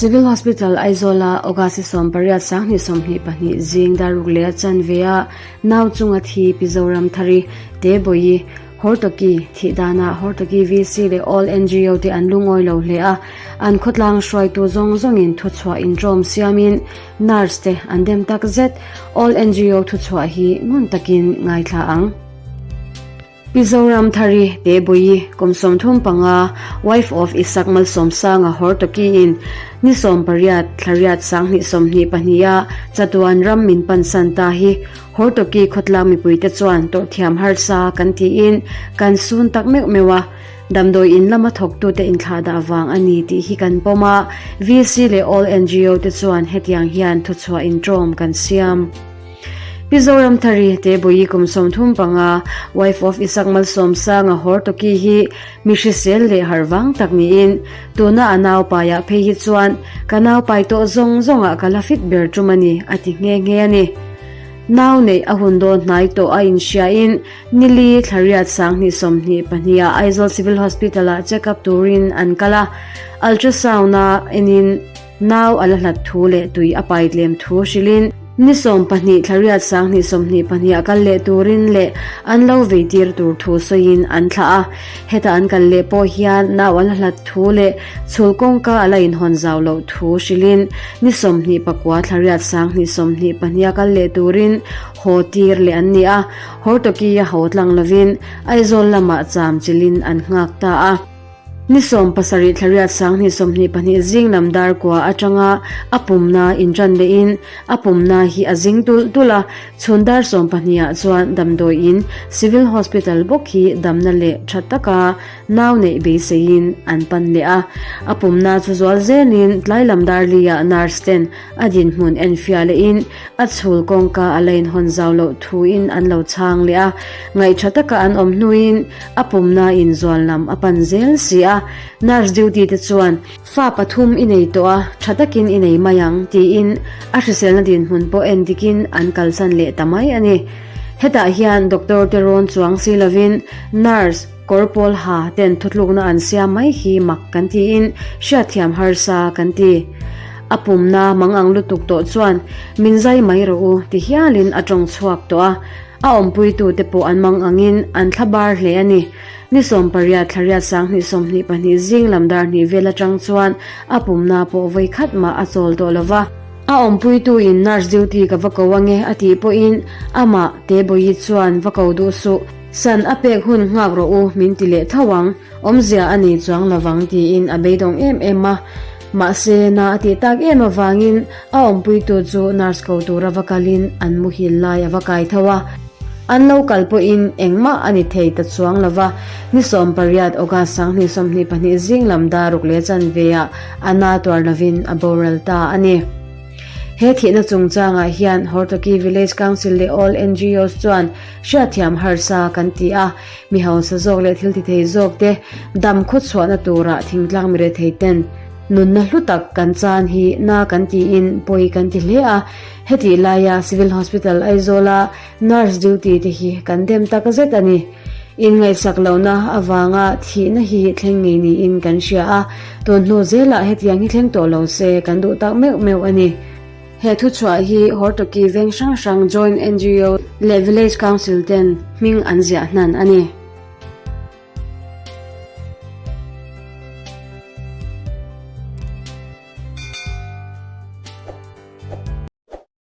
Civil Hospital Aizawl-a August 18 2022 zing dar ruk leh a chanve a nau chunga thi Pi Zoramthari Tebawi Hortoki thih danah Hortoki VC leh All ngo te an lungawi lo hle a, an khawtlang hruaitu zawng zawngin thuchhuah intawm siamin nurse te an dem tak zet. All ngo thuchhuah hi ngun takin ngaithla ang. Pi Zoramthari Tebawi kum 35, wife of Isak Malsawmsanga Hortoki-in ni 18 Thlariat 2022 a chatuan ram min pansan ta hi Hortoki khawtlang mipuite chuan tawrhthiam harsa kan tiin kan sun tak meuh meuh a, damdawi in lama thawktute inthlahdah vang a ni tih hi kan pawm a, VC leh All ngo te chuan hetiang hian thuchhuah intawm kan siam. Pi Zoramthari Tebawi kum 35, wife of Isak Malsawmsanga Hortoki hi mi hrisel leh harh vang tak niin tuna a naupaiah phei hi chuan ka naupai tawh zawng zawngah ka la fit ber tum a ni a ti nghe nghe a ni. Nau neih a hun dawn hnai tawh a inhriain nili thlariat 2022 ah Aizawl Civil Hospital ah check up turin an kal a, ultrasound a enin nau a la hlat thu leh tui a pai tlem thu hrilhin ni 12 thlariat 2022 ah kal leh turin leh an lo vei tir tur thu sawiin an thlah a. Heta an kal leh pawh hian nau a la hlat thu leh chhul kawngka a la inhawn zau loh thu hrilhin ni 29 thlariat 2022 a kal leh turin haw tir leh an ni a, Hortoki a haw tlang lovin Aizawl lamah cham chilhin an nghak ta a. Ni 17 thlariat 2022 zing lam dar kua atanga a pumna intan lehin a pumna hi a zing tulh tulh a, chhun dar 12 ah chuan damdawiin Civil Hospital bawk hi damna leh tha taka nau neih beiseiin an pan leh a. A pumna chu zual zelin tlai lam dar liah nurse ten a dinhmun enfiah lehin a chhul kawngka a la inhawn zau loh thuin an lo chhang leh a, ngaih tha taka an awm hnuin a pumna in zual lam a pan zel si a, nurse duty te chuan fa pathum i nei tawh a, tha takin i nei mai ang tiin a hriselna dinhmun pawh en dikin an kalsan leh ta mai a ni. Hetah hian doctor te rawn chuang si lovin nurse kawr pawl ha ten thutlukna an siam mai hi mak kan tiin hriatthiam harsa kan ti. A pumna mang ang lutuk tawh chuan min zai mai rawh u ti hialin a tawng chhuak tawh a, a awmpuitute pawh an mang angin an thla bar hle a ni. Ni 18 thlariat 2022 zing lam dar hnih vel atang chuan a pumna pawh vawi khat mah a chawl tawh lo va. A awmpuituin nurse duty ka va ko ange a tih pawhin amah Tebawi chuan va ko duh suh. San a pek hun nghak rawh u min ti leh tho ang, awmzia a nei chuang lovang tiin a beidawng em em a. Mahse na a tih tak em avangin a awmpuitu chu nurse ko tura va kalin an muhil lai a va kai tho a. An lo kal pawhin engmah a ni thei ta chuang lova, ni 18 August 2022 zing lam dar ruk leh chanve ah a na tuar lovin a boral ta a ni. He thihna chungchangah hian Hortoki Village Council leh All NGOs chuan hriatthiam harsa kan ti a, mi hausa zawk leh thil ti thei zawk te dam khawchhuahna turah thingtlang mi rethei ten nunna hlu tak kan chan hi na kan tiin pawi kan ti hle a, hetih laia Civil Hospital Aizawla nurse duty te hi kan dem tak zet a ni. Inngaihsak lohna avanga thihna hi thleng ngei niin kan hria a, tun hnu zelah hetiang hi thleng tawh lo se kan duh tak meuh meuh a ni. He thuchhuah hi Hortoki veng hrang hrang Joint ngo leh Village Council ten hming an ziah hnan a ni.